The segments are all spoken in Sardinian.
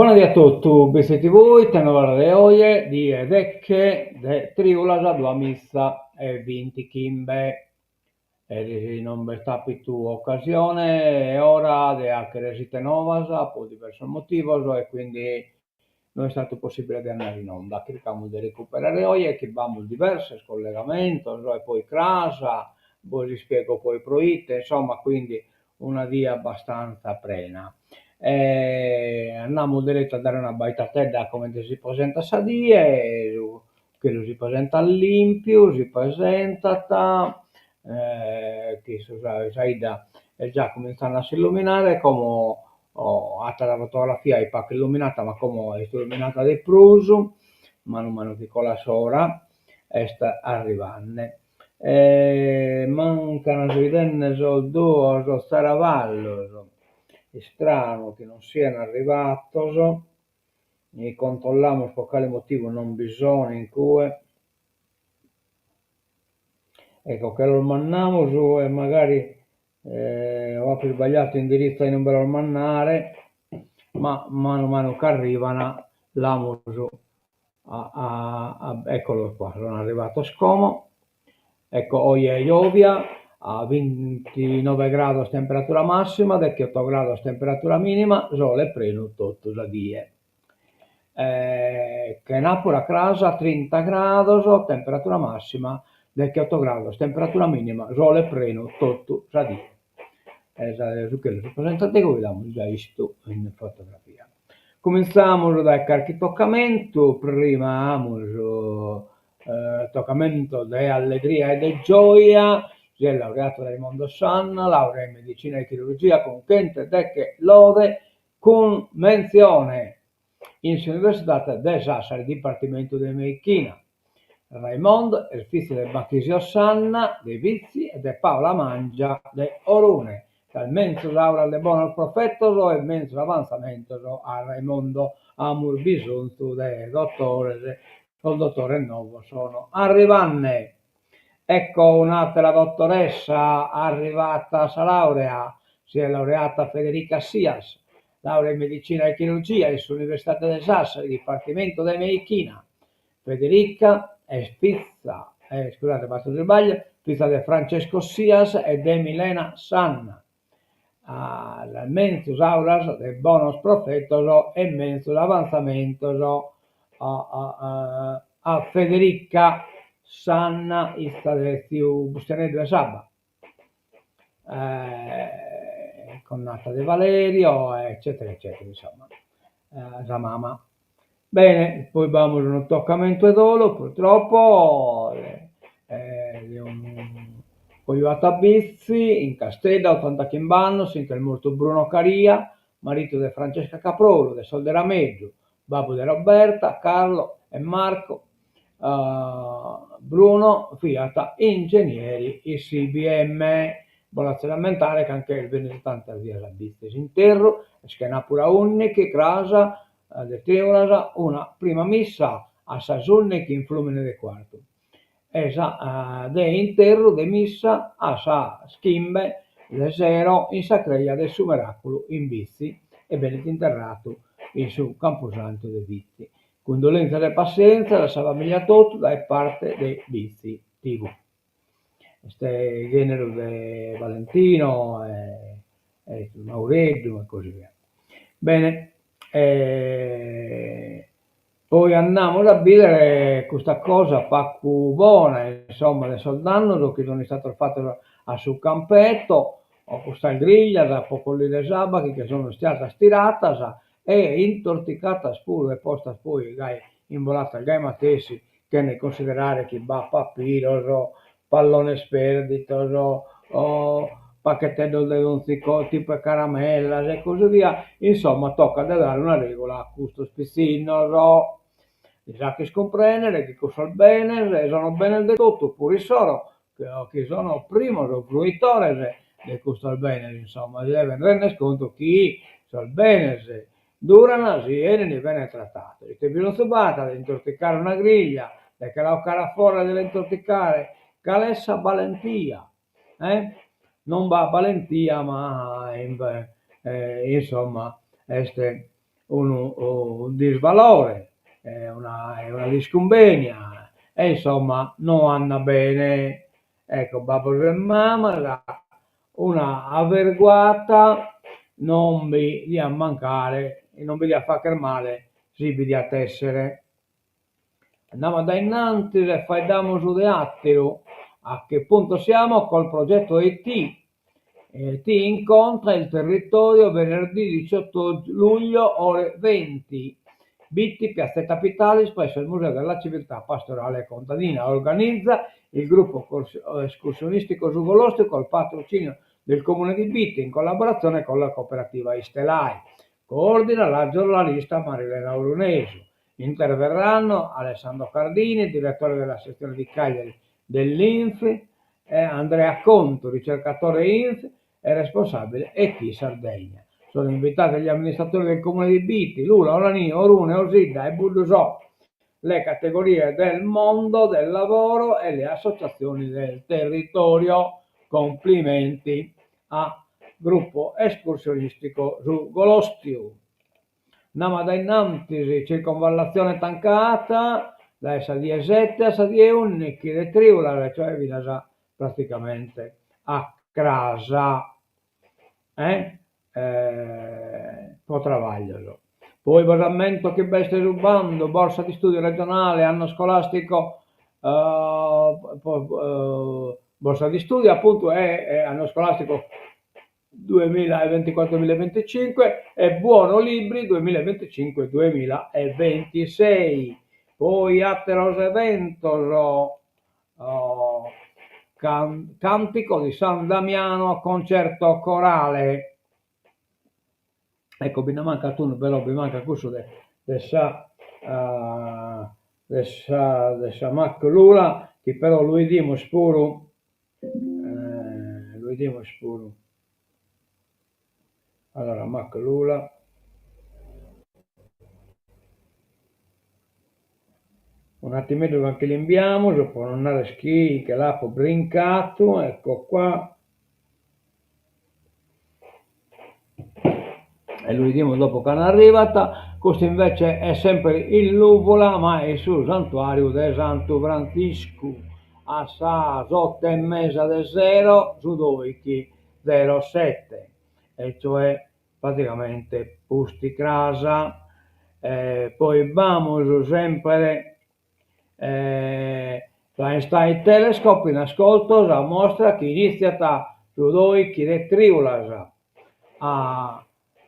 Bona die a totu, Bitzi TV, ite novas de oje, die deche de triulas duamiza e bintichimbe. Eris non b'est apitu ocasione e ora de achere s'ite novas po diversos motivos e quindi no est istatu possibile de andare in onda. Chircamus de recuperare oje chi b'amus diversos collegamentos e poi cras, bos ispiego poi proite, insomma quindi una die abbastanza prena. Andamus deretu a dare una abaitatedda a comente si presentat sa die, su chelu si presentat limpiu, si presentat chi sa 'idda est già cuminzende a s'illuminare, como atera fotografia est pagu illuminata ma como est illuminata de prus, manu manu chi colat s'ora est arrivende. E mancan so 'idende sos duos zaravallos, istranu chi non sian arrivados, controllamus pro cale motivu non bi sono in cue. Ecco, che los mandamus e magari o apo isbagliadu indiritzu a inube los mandare, ma manu manu ch'arrivan l'amus a eccolos qua, sono arrivados como, ecco oje est giòvia a bintinove grados temperatura massima, dechioto grados temperatura minima, sole prenu totu sa die. Chenàpura cras trinta grados temperatura massima, dechioto grados temperatura minima, sole prenu totu sa die. E su chelu si presentat de goi l'amus giai 'istu in fotografia. Cumintzamus dae carchi tocamentu, prima amus tocamentos de allegria e de gioia, si est laureatu Raimondo Sanna, laurea in medicina e chirurgia cun chentu e deche lode cun mentzione in s'Universidade de Sassari, Dipartimentu de Meichina. Raimondo est fizu de Bachisio Sanna de Bitzi e de Paola Mangia de Orune. Sas menzus auras de bonos profetos e menzus avantzamentos a Raimondo. Amus bisonzu de dotores, sos dotores novos sono arrivande. Ecco un'àtera dottoressa arrivata a sa laurea, si est laureata Federica Sias, laurea in Medicina e Chirurgia in s'Universidade de Sassari, Dipartimentu de Meichina. Federica est fiza, iscusade fatzu unu isbagliu, fiza de Francesco Sias e de Milena Sanna. Sas menzus auras de bonos profetos e menzus avantzamentos a Federica Sanna, 'iza de tziu Bustianeddu 'e Saba, connata de Valerio eccetera eccetera insomma sa mama. Bene, poi b'amus unu tocamentu 'e dolu, purtroppo, de unu cojuadu a Bitzi, in Casteddu, a otantachimb'annos, si nch'est mortu Bruno Caria, maridu de Francesca Caprolu, de sos de Rameddu, babbu de Roberta, Carlo e Marco. Bruno fiat ingenieri in s'IBM. Bos latzo de ammentare ca nch'est bennidu tantas bias a Bitzi. S'interru est chenàpura ùndighi, cras de trìulas, una prima missa a sas ùndighi in Flùmini de Cuartu e sa de interru de missa a sas chimbe de sero in sa creja de su Meràculu in Bitzi e benit interradu in su Campusantu de Bitzi. Cundolèntzias e passièntzias a sa famìlia totu dae parte de Bitzi TV. Est gèneru de Valentino e Maureddu e così via. Bene, poi andamus a bìdere custa cosa pagu bona, insomma, de sos dannos chi sunt istados fatos a su campeto, custas griglias po collire s'abba chi che sunt istadas tiradas e intorticadas puru e postas poi gai imboladas gai matessi chene cunsiderare chi b'at papiros, pallones pèrdidos, pacheteddos de donzi tipu 'e caramellas e così via, insomma tocat de dare una regula a custos pitzinnos, lis faghes cumprèndere chi cussos benes sono benes de totu, puru issoro chi sono primos fruitores de custos benes, insomma si deven render contu chi sos benes Duran si 'enin bene tratados. Ite bisonzu b'at de intorticare una griglia, de che la 'ocare a fora e de la intorticare? Cale est sa balentia? Eh? Non b'at balentia ma insomma est. unu disvalore, una discumbènia e insomma no andat bene. Ecco, babbos e mamas, una averguata non bi diat mancare, non bi diat fagher male si bi diat essere. Andamus a dae innantis e faeddamus de àteru. A che punto siamo col progetto ET? ET incontra il territorio venerdì 18 luglio ore 20. Bitti, Piazzetta Pitalis, presso il Museo della Civiltà Pastorale e Contadina. Organizza il gruppo escursionistico Su Golòstiu col patrocinio del Comune di Bitti in collaborazione con la cooperativa Istelai. Coordina la giornalista Marilena Orunesu. Interverranno Alessandro Cardini, direttore della sezione di Cagliari dell'INFS, e Andrea Contu, ricercatore INFS e responsabile ET Sardegna. Sono invitati gli amministratori del comune di Bitti, Lula, Orani, Orune, Osidda e Buddusò, le categorie del mondo del lavoro e le associazioni del territorio. Complimenti a Gruppo Escursionistico Su Golòstiu. Andamus a dae innantis, circonvallatzione tancada dae sa die sete a sa die ùndighi de trìulas, cioè finas praticamente a cras eh po trabaglios. Poi bos ammento chi b'est su bandu borsa di studio regionale anno scolastico borsa di studio appuntu e anno scolastico duemilaeventicuatro duemilaeventicinque e buono libri duemilaeventicinque duemilaeventisei. Poi àteros eventos, Cantico di San Damiano, concerto corale. Ecco bi nde mancat unu però, bi mancat cussu de de sa de sa de sa Mac Lula chi però lu 'idimus puru Lu 'idimus puru. Allora, Mac Lula. Un'attimeddu ca nche l'imbiamus, po non narrer chi nche l'apo brincatu, ecco qua. E lu 'idimus dopo cando arrivat. Custu invece est semper in Lùvula, ma in su santuàriu de Santu Frantziscu, a sas oto e mesa de sero, su dòichi zero sete, e cioè praticamente pusticras. Poi b'amus semper L'Einstein Telescope in ascolto, sa mostra chi inìtziat su dòichi de trìulas a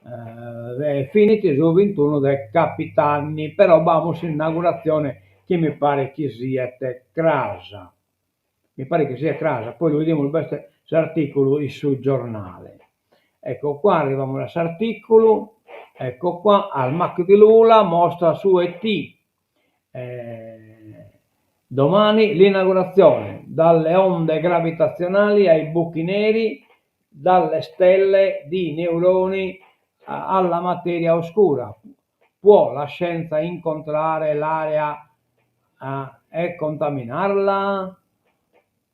e finit su bintunu de capitanni, però b'amus s'inauguratzione chi mi paret chi siet cras, mi paret chi siet cras, poi lu 'idimus b'est s'artìculu in su giornale. Ecco qua, arrivamus a s'artìculu, ecco qua, al Mac di Lula mostra su ET Domani l'inaugurazione, dalle onde gravitazionali ai buchi neri, dalle stelle di neuroni alla materia oscura. Può la scienza incontrare l'aria e contaminarla?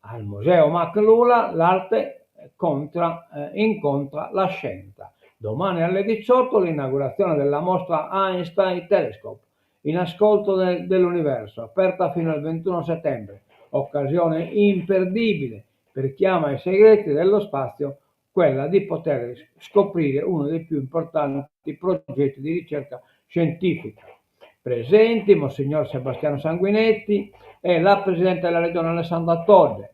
Al Museo Mac Lula l'arte contra, incontra la scienza. Domani alle 18 l'inaugurazione della mostra Einstein Telescope, in ascolto de, dell'universo, aperta fino al 21 settembre. Occasione imperdibile per chi ama i segreti dello spazio, quella di poter scoprire uno dei più importanti progetti di ricerca scientifica. Presenti Monsignor Sebastiano Sanguinetti e la Presidente della Regione Alessandra Todde.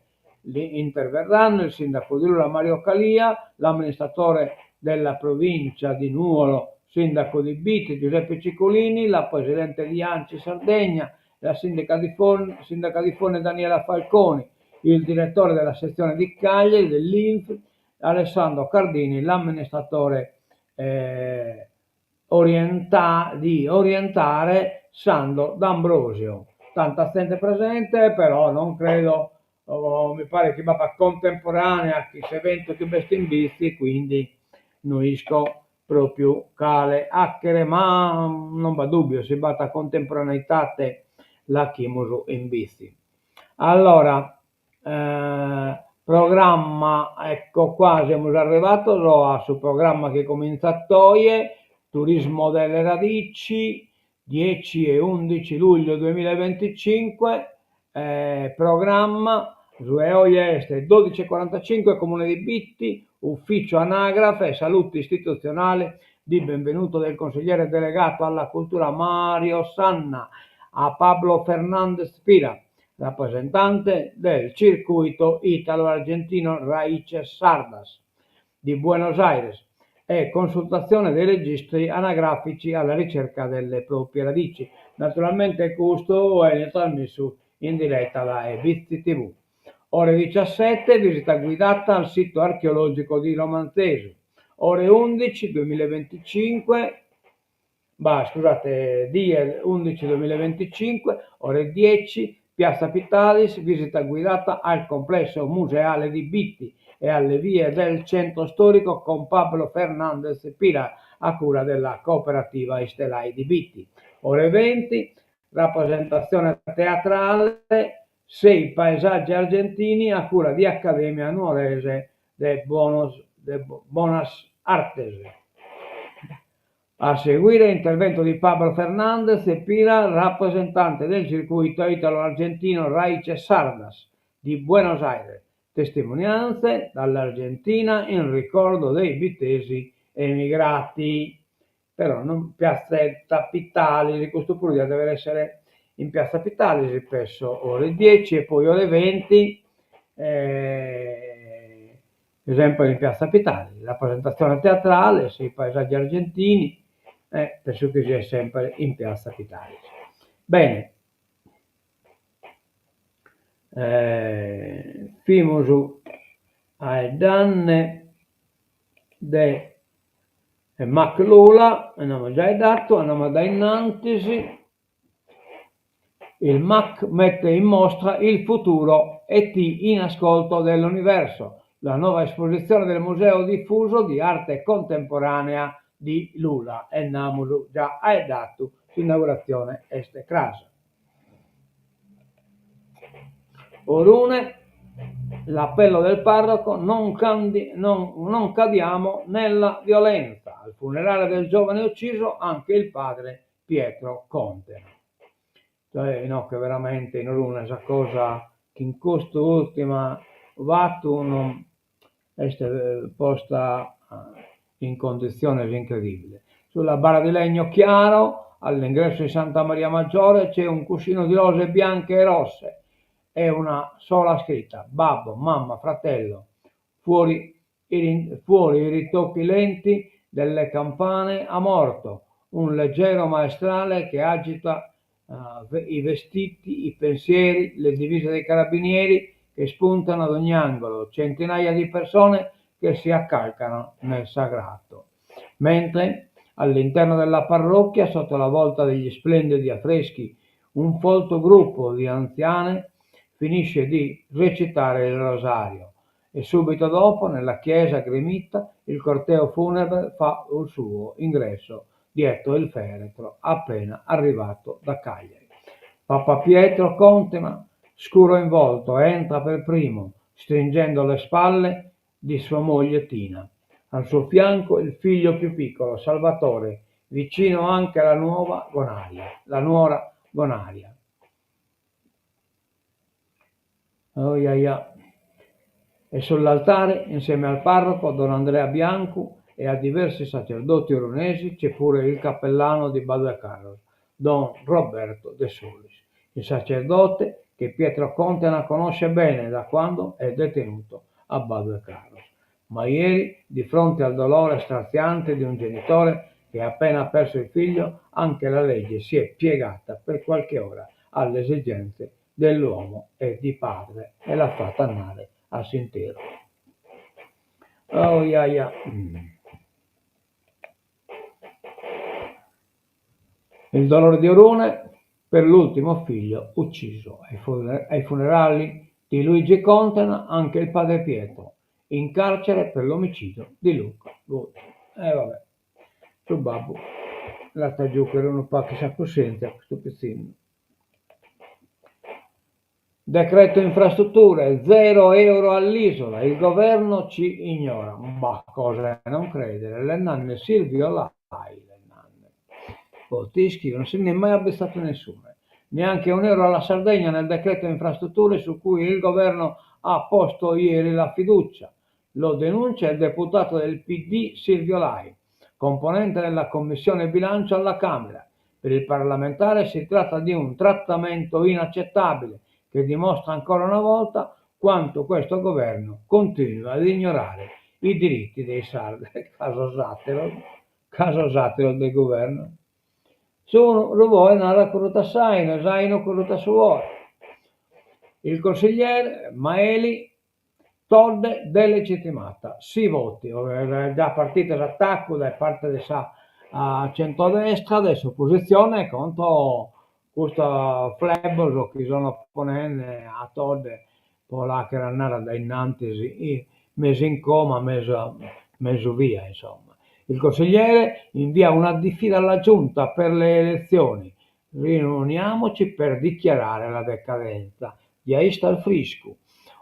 Interverranno il sindaco di Lula Mario Calia, l'amministratore della provincia di Nuoro, sindaco di Bitti Giuseppe Cicolini, la presidente di Anci Sardegna, la sindaca di Fonne, sindaca di Fonne Daniela Falconi, il direttore della sezione di Cagliari dell'INFS Alessandro Cardini, l'amministratore eh, orienta di Orientare Sandro D'Ambrosio. Tanta zente presente, però non credo, oh, mi pare chi b'apat contemporanea chin s'eventu chi b'est in Bitzi, quindi no isco propriu cale 'achere, ma non b'at dubbiu, si b'at contemporaneidade l'achimus in Bitzi. Allora, Programma, ecco qua semus arrivados a su programma chi comintzat oje. Turismo delle radici, 10 e 11 luglio 2025, programma, su 'e oje est 12:45 Comune di Bitti, Ufficio Anagrafe, saluti istituzionali di benvenuto del consigliere delegato alla cultura Mario Sanna a Pablo Fernandez Pira, rappresentante del circuito italo-argentino Raices Sardas di Buenos Aires e consultazione dei registri anagrafici alla ricerca delle proprie radici. Naturalmente custu 'enit trasmissu in diretta dae Bitzi TV. Ore 17, visita guidata al sito archeologico di Romanzesu. Ore 11, 2025, bah, scusate, die 11 2025, ore 10, Piazza Pittalis, visita guidata al complesso museale di Bitti e alle vie del centro storico con Pablo Fernandez Pira a cura della cooperativa Istelai di Bitti. Ore 20, rappresentazione teatrale Sei paesaggi argentini a cura di Accademia Nuorese de Bonas Artes. A seguire intervento di Pablo Fernandez Pira, rappresentante del circuito italo-argentino Raices Sardas di Buenos Aires, testimonianze dall'Argentina in ricordo dei bittesi emigrati. Però non Piazzetta Pittalis, custu puru diat dever essere in Piazza Pittalis, penso ore 10 e poi ore 20 sempre in Piazza Pittalis, rappresentazione teatrale, sei paesaggi argentini, e penso chi siat sempre in Piazza Pittalis. Bene, fimus faeddende de Mac Lula, nd'amus giai datu, andamus dae innantis. Il Mac mette in mostra il futuro ET in ascolto dell'universo, la nuova esposizione del Museo diffuso di arte contemporanea di Lula e nd'amus già faeddatu, s'inauguratzione est cras. Orune, l'appello del parroco, non non cadiamo nella violenza. Al funerale del giovane ucciso anche il padre Pietro Contena. Cioè inoghe veramente in Orune sa cosa chi in custu ùrtimu fatu non est posta in conditziones incredìbiles. Sulla bara di legno chiaro, all'ingresso di Santa Maria Maggiore, c'è un cuscino di rose bianche e rosse e una sola scritta, Babbo, mamma, fratello. Fuori i fuori i ritocchi lenti delle campane a morto, un leggero maestrale che agita i vestiti, i pensieri, le divise dei carabinieri che spuntano ad ogni angolo, centinaia di persone che si accalcano nel sagrato. Mentre all'interno della parrocchia, sotto la volta degli splendidi affreschi, un folto gruppo di anziane finisce di recitare il rosario e subito dopo, nella chiesa gremita, il corteo funebre fa il suo ingresso dietro il feretro appena arrivato da Cagliari. Papa Pietro Contena, scuro in volto, entra per primo, stringendo le spalle di sua moglie Tina. Al suo fianco il figlio più piccolo, Salvatore, vicino anche la nuova Gonaria, la nuora Gonaria. Oh, ia, ia. E sull'altare, insieme al parroco Don Andrea Biancu e a diversi sacerdoti orunesi, c'è pure il cappellano di Badu 'e Carros, Don Roberto De Solis, il sacerdote che Pietro Contena conosce bene da quando è detenuto a Badu 'e Carros. Ma ieri, di fronte al dolore straziante di un genitore che ha appena perso il figlio, anche la legge si è piegata per qualche ora alle esigenze dell'uomo e di padre e l'at fatu andare a s'interru. Oh iaia. Il dolore di Orune per l'ultimo figlio ucciso. Ai funerali di Luigi Contena anche il padre Pietro, in carcere per l'omicidio di Luca Gozi. E vabbè, su babbu l'at a giùghere unu pagu sa cussèntzia custu pitzinnu. Decreto infrastrutture, zero euro all'isola, il governo ci ignora. Bah, cosa da non credere, l'est nande Silvio Lai. Po t'ischire, non si nd'est mai abbizadu nessune. Neanche un euro alla Sardegna nel decreto infrastrutture su cui il governo ha posto ieri la fiducia. Lo denuncia il deputato del PD Silvio Lai, componente della Commissione Bilancio alla Camera. Per il parlamentare si tratta di un trattamento inaccettabile che dimostra ancora una volta quanto questo governo continui ad ignorare i diritti dei sardi. Ca sos àteros, ca sos àteros de guvernu. Su su boe narat currut a s'àinu e s'àinu currut a su boe. Il consigliere Maeli Todde delegittimata, si voti, est già partito s'atacu dae parte de sa centrodestra, de s'opositzione contro custos flebos chi sono ponende a Todde po la 'achere andare a dae innantis mesu in coma mesu mesu bia insomma. Il consigliere invia una diffida alla giunta per le elezioni, riuniamoci per dichiarare la decadenza di istat friscu.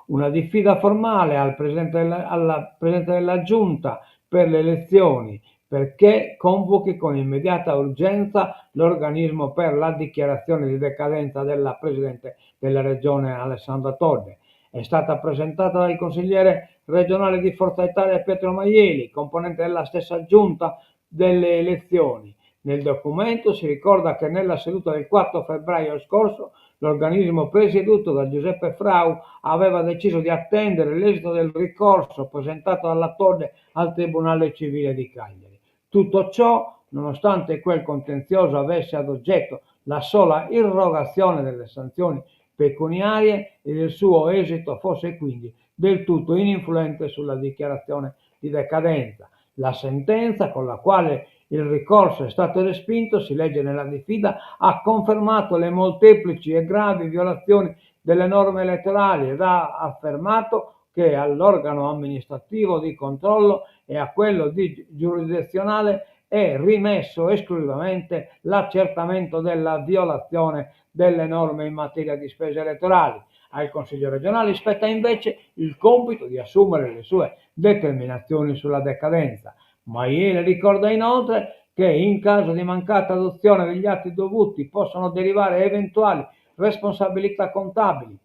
Una diffida formale al presidente della, alla presidente della giunta per le elezioni perché convochi con immediata urgenza l'organismo per la dichiarazione di decadenza della presidente della regione Alessandra Todde. È stata presentata dal consigliere regionale di Forza Italia Pietro Maieli, componente della stessa giunta delle elezioni. Nel documento si ricorda che nella seduta del 4 febbraio scorso l'organismo presieduto da Giuseppe Frau aveva deciso di attendere l'esito del ricorso presentato dalla Todde al Tribunale Civile di Cagliari. Tutto ciò nonostante quel contenzioso avesse ad oggetto la sola irrogazione delle sanzioni pecuniarie ed il suo esito fosse quindi del tutto ininfluente sulla dichiarazione di decadenza. La sentenza con la quale il ricorso è stato respinto, si legge nella diffida, ha confermato le molteplici e gravi violazioni delle norme elettorali ed ha affermato che all'organo amministrativo di controllo e a quello di giurisdizionale è rimesso esclusivamente l'accertamento della violazione delle norme in materia di spese elettorali. Al Consiglio regionale spetta invece il compito di assumere le sue determinazioni sulla decadenza. Maieli ricorda inoltre che in caso di mancata adozione degli atti dovuti possono derivare eventuali responsabilità contabili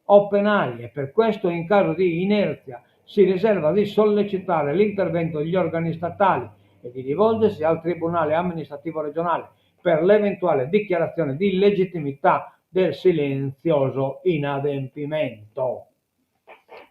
o penali e per questo in caso di inerzia si riserva di sollecitare l'intervento degli organi statali e di rivolgersi al Tribunale amministrativo regionale per l'eventuale dichiarazione di illegittimità del silenzioso inadempimento.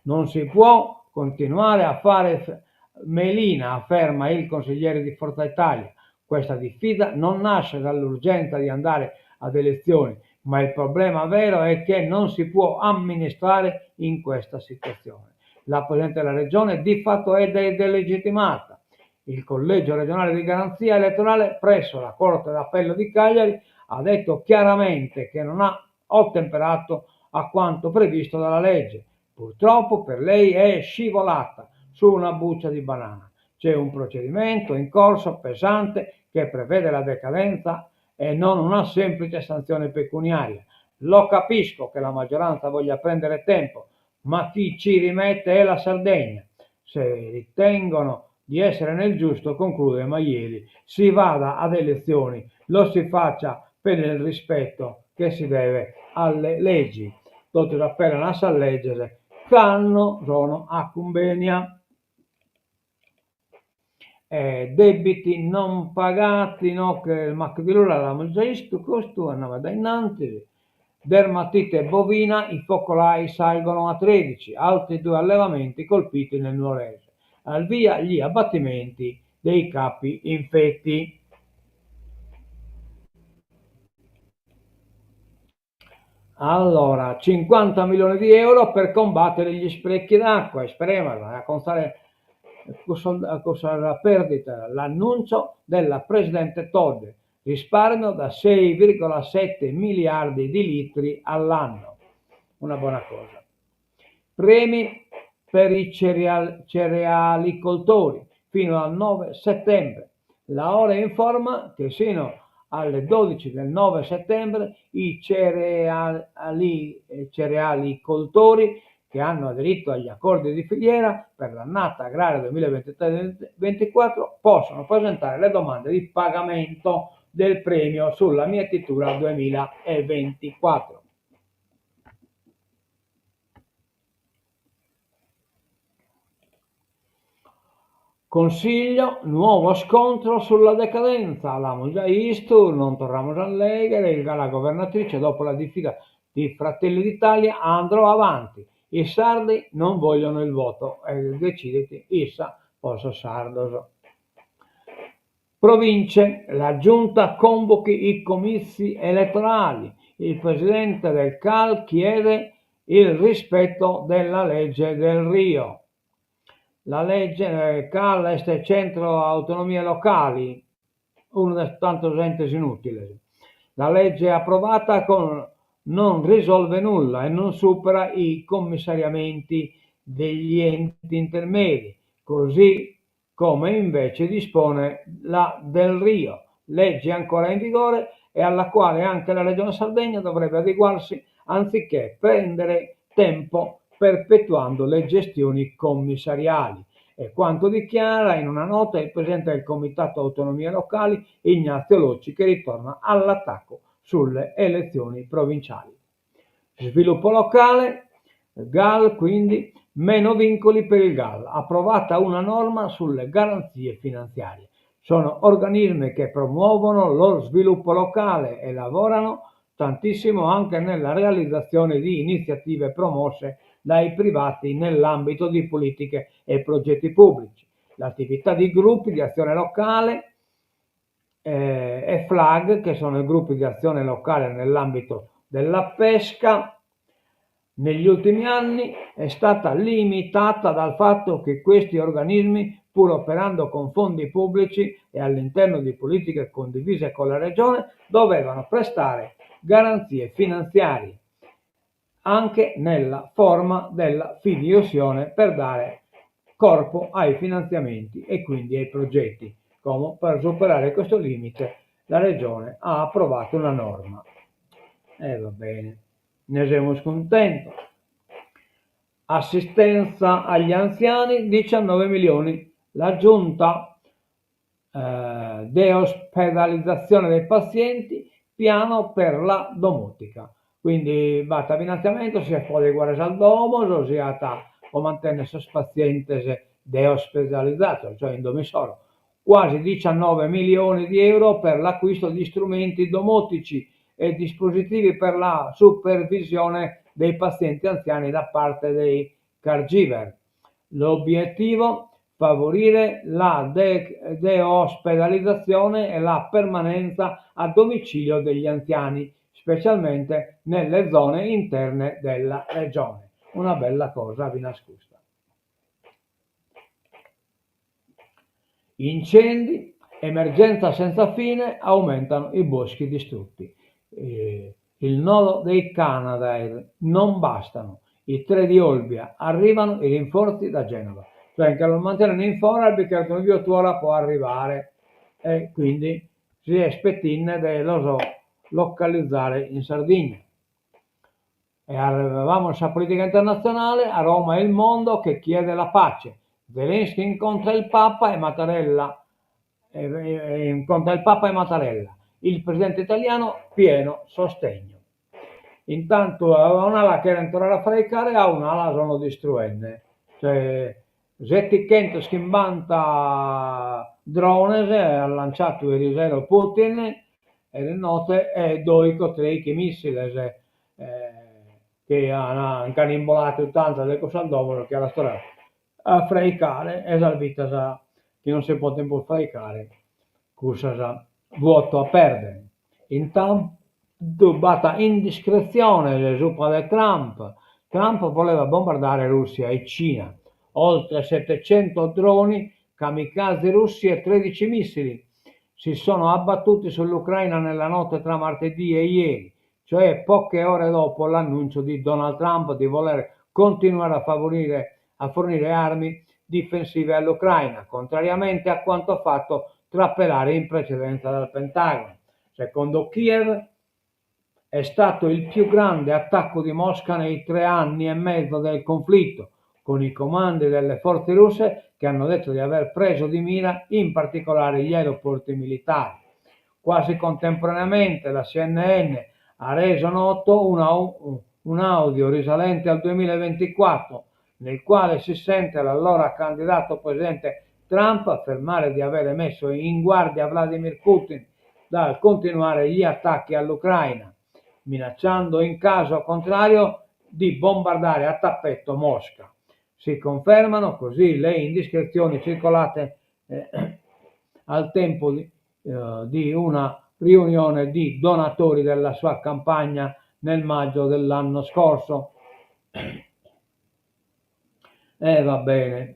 Non si può continuare a fare melina, afferma il consigliere di Forza Italia. Questa diffida non nasce dall'urgenza di andare ad elezioni, ma il problema vero è che non si può amministrare in questa situazione. La Presidente della Regione di fatto è delegittimata. Il Collegio regionale di garanzia elettorale presso la Corte d'Appello di Cagliari ha detto chiaramente che non ha ottemperato a quanto previsto dalla legge. Purtroppo per lei è scivolata su una buccia di banana. C'è un procedimento in corso pesante che prevede la decadenza e non una semplice sanzione pecuniaria. Lo capisco che la maggioranza voglia prendere tempo, ma chi ci rimette è la Sardegna. Se ritengono di essere nel giusto, conclude Maieli, si vada ad elezioni, lo si faccia per il rispetto che si deve alle leggi. Totus apellan a sas leges cando sono a cumbènia. Debiti non pagati, no che Macchidilura l'amus già istu custu, andamus a dae innantis. Dermatite bovina, i focolai salgono a 13, altri due allevamenti colpiti nel Nuorese. Al via gli abbattimenti dei capi infetti. Allora, 50 milioni di euro per combattere gli sprechi d'acqua, isperemus, e acontzare cussa perdita, l'annuncio della presidente Todde, risparmio da 6,7 miliardi di litri all'anno, una bona cosa. Premi per i cerealicoltori fino al 9 settembre. Laore informa che sino alle 12 del 9 settembre i cerealicoltori che hanno aderito agli accordi di filiera per l'annata agraria 2023-2024 possono presentare le domande di pagamento del premio sulla mietitura 2024. Consiglio, nuovo scontro sulla decadenza, l'amus giai istu, non torramus a lèghere, il la governatrice dopo la diffida di Fratelli d'Italia andrò avanti, i sardi non vogliono il voto, e decidit issa po sos sardos. Province, la giunta convochi i comizi elettorali, il presidente del CAL chiede il rispetto della legge Delrio. La legge CAL est Centro Autonomie Locali, unu de tantos entes inùtiles. La legge approvata con non risolve nulla e non supera i commissariamenti degli enti intermedi, così come invece dispone la Delrio, legge ancora in vigore e alla quale anche la Regione Sardegna dovrebbe adeguarsi anziché prendere tempo perpetuando le gestioni commissariali. È quanto dichiara in una nota il presidente del Comitato Autonomie Locali, Ignazio Locci, che ritorna all'attacco sulle elezioni provinciali. Sviluppo locale, GAL quindi, meno vincoli per il GAL, approvata una norma sulle garanzie finanziarie. Sono organismi che promuovono lo sviluppo locale e lavorano tantissimo anche nella realizzazione di iniziative promosse dai privati nell'ambito di politiche e progetti pubblici. L'attività di gruppi di azione locale e FLAG, che sono i gruppi di azione locale nell'ambito della pesca, negli ultimi anni è stata limitata dal fatto che questi organismi, pur operando con fondi pubblici e all'interno di politiche condivise con la Regione, dovevano prestare garanzie finanziarie anche nella forma della fideiussione per dare corpo ai finanziamenti e quindi ai progetti. Como per superare questo limite la Regione ha approvato una norma. E va bene, ne semus cuntentos. Assistenza agli anziani, 19 milioni. La Giunta deospedalizzazione dei pazienti, piano per la domotica. Quindi b'at finantziamentu siat po adeguare sas domos, siat po mantènnere sos patzientes deospedalizados, cioè in domo issoro. Quasi 19 milioni di euro per l'acquisto di strumenti domotici e dispositivi per la supervisione dei pazienti anziani da parte dei caregiver. L'obiettivo? Favorire la deospedalizzazione e la permanenza a domicilio degli anziani, specialmente nelle zone interne della regione. Una bella cosa vi nascosta. Incendi, emergenza senza fine, aumentano i boschi distrutti. Il nodo dei Canadair non bastano. I tre di Olbia, arrivano i rinforzi da Genova. Cioè che lo mantengono in fora perché il ora può arrivare e quindi si aspettinne de los localizzare in Sardigna. E arrivavamo a sa politica internazionale, a Roma il mondo che chiede la pace. Zelensky incontra il Papa e Mattarella, incontra il Papa e Mattarella. Il presidente italiano pieno sostegno. Intanto a un'ala che era tornare a fraicare, a un'ala sono distruende. Cioè, 750 drones ha lanciato erisero Putin e de note e doico treichi missiles che nch'an imboladu tantas de cussas domos chi a las torrare a fraicare e sas vitas chi non si podent prus fraicare cussas vuoto a perdere. Intantu b'at indiscretziones subra de Trump, Trump voleva bombardare Russia e Cina, oltre 700 droni kamikaze russi e 13 missili si sono abbattuti sull'Ucraina nella notte tra martedì e ieri, cioè poche ore dopo l'annuncio di Donald Trump di voler continuare a favorire, a fornire armi difensive all'Ucraina, contrariamente a quanto fatto trapelare in precedenza dal Pentagono. Secondo Kiev è stato il più grande attacco di Mosca nei 3 anni e mezzo del conflitto, con i comandi delle forze russe che hanno detto di aver preso di mira in particolare gli aeroporti militari. Quasi contemporaneamente la CNN ha reso noto un audio risalente al 2024 nel quale si sente l'allora candidato presidente Trump affermare di avere messo in guardia Vladimir Putin dal continuare gli attacchi all'Ucraina, minacciando in caso contrario di bombardare a tappeto Mosca. Si confermano così le indiscrezioni circolate al tempo di una riunione di donatori della sua campagna nel maggio dell'anno scorso. E va bene,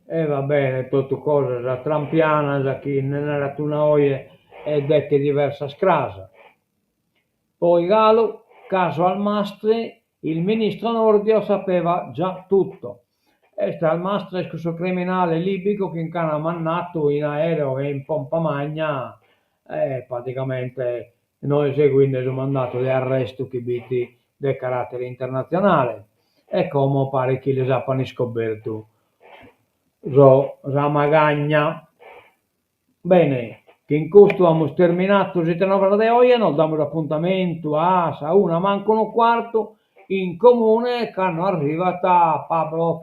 e va bene, totu cosas trampianas chi nde narat una oje e deghe diversas cras. Poi galu, caso Almastri, il ministro Nordio sapeva già tutto. Est Almastri est cussu criminale libicu chi nch'ant mandatu in aereo e in pompa magna e praticamente no eseguinde su mandatu de arrestu chi b'it de carattere internatzionale e como paret chi lis apan iscobertu sa magagna. Bene, chin custu amus terminatu s'Ite Novas de oje, nos damus apuntamentu a sa una mancu unu cuartu in Comune cando arrivat Pablo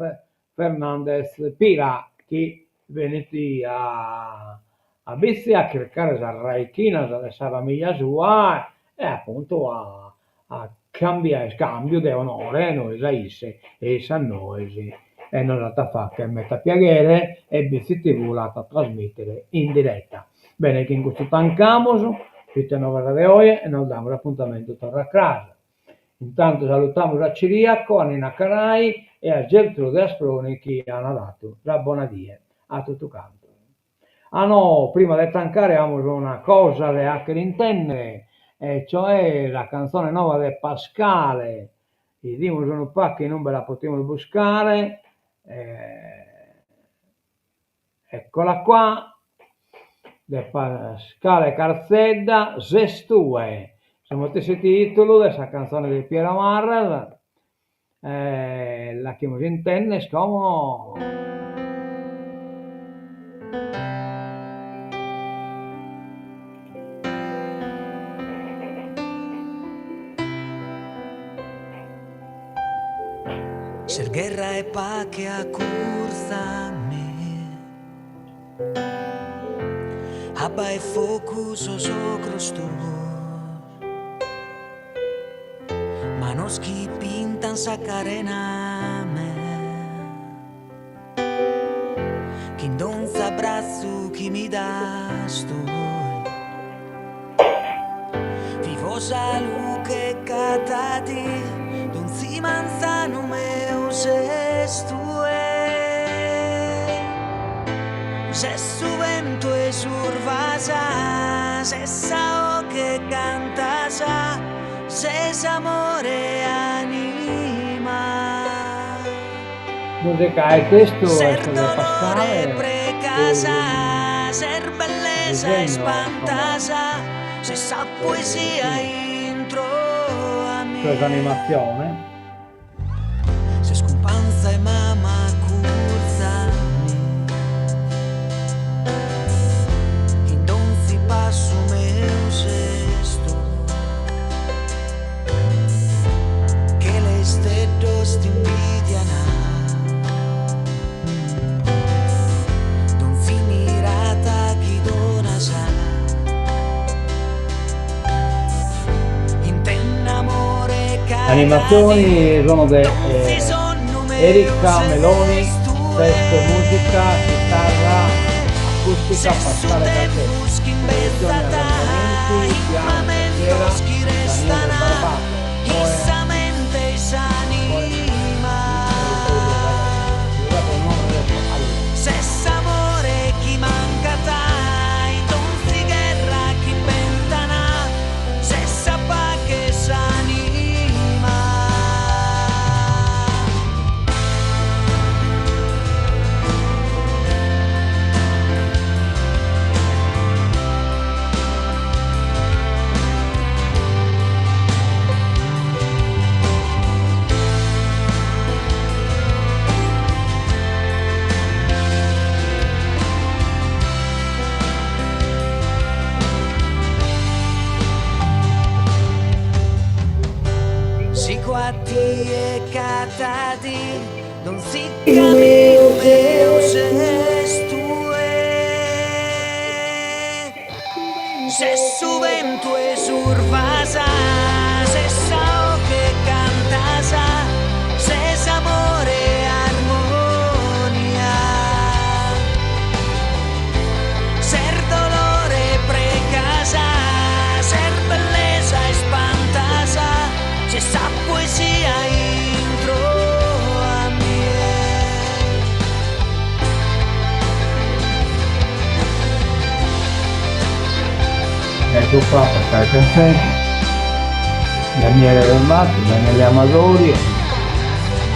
Fernandez Pira chi benit a a Bitzi a chircare sas raichinas de sa famiglia sua e apuntu a a cambiare iscambiu de onore nois a isse e isse a nois e nos at a fagher meta piaghere e Bitzi TV l'at a trasmìtere in direta. Bene, chin custu tancamus s'Ite Novas de oje e nos damus apuntamentu torra a cras. Intantu salutamus a Ciriaco, a Nina Carai e a Gertrude Asproni chi an datu sa bona die a totu cantos. Ah no, prima de tancare amus una cosa de 'achere intendere, e cioè sa cantzone nova de Pascale. 'Idimus unu pacu inumbe la potimus buscare. Eccola qua, de Pascale Carzedda, Ses tue, su matessi tìtulu de sa cantzone de Piero Marras, e la 'achimus intender como. Ses gherra e pache acurtza a mie. Abba e focu sos ocros tuos. Manos chi pintan sa carena mea. Chin donzi abbratzu chi mi das tue. Vivo sa luche cada die, donzi manzanu meu ses tue. Ses su bentu 'e s'urvas, ses sa 'oche cantas, ses amore anima. Musica e testu Ses est de dolore Pascale e precas, ses bellesa disegno ispantas, ses sa poesia intro a cioè mie. s'animatzione. Ses cumpanza 'e mama acurtza a mie. In donzi passu meu ses tue. Chelu e isteddos t'imbidiana. Donzi mirada chi donas. Intend'amore cada Animazioni die. sono de Donzi sonnu meu Erika Meloni, ses tue. testo e musica, chitarra acustica Ses su Pascale Carzedda, tempus produzione ch'imbetzat arrangiamenti, in piano, tastiera mamentos chi Daniele restana Barbato, in oe sa mente e in s'anima. Ses s'amore chi mancat in donzi gherra ch'imbentan, ses sa pache 'e s'anima. a tie cada die, donzi caminu meu ses tue. Ses su bentu 'e s'urvas, ses sa 'oghe cantas, ses amore e armonia. Ses dolore e precas, ses bellesa ispantas, ses sa poesia intro a mie. Ecco qua per fare Daniele Delmastro, Daniele Amadori,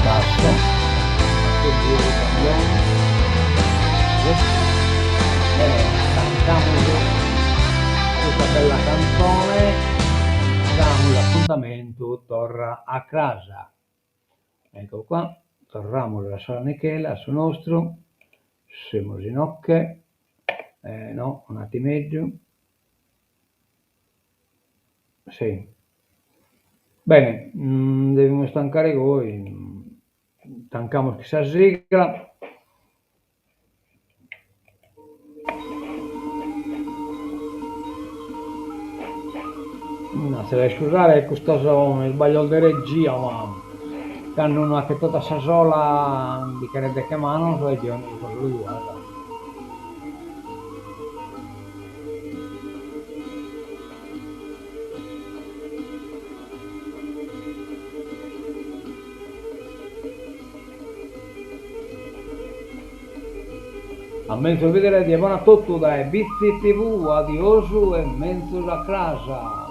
basso, Bene, cantamus custa bella canzone, damus apuntamentu torra a cras. Ecco qua, torramus a San Michele, a su nostru, semus inoghe, eh no, un'attimeddu Si. Bene, devimus tancare goi, tancamus cun sa sigla. S'at a iscusare custos isbaglios de regia ma cando unu 'achet totu a sa sola bi cheret deche manos e jeo nde juco solu duas. A menzus bìdere die bona a totu dae Bitzi TV, adiosu e menzus a cras.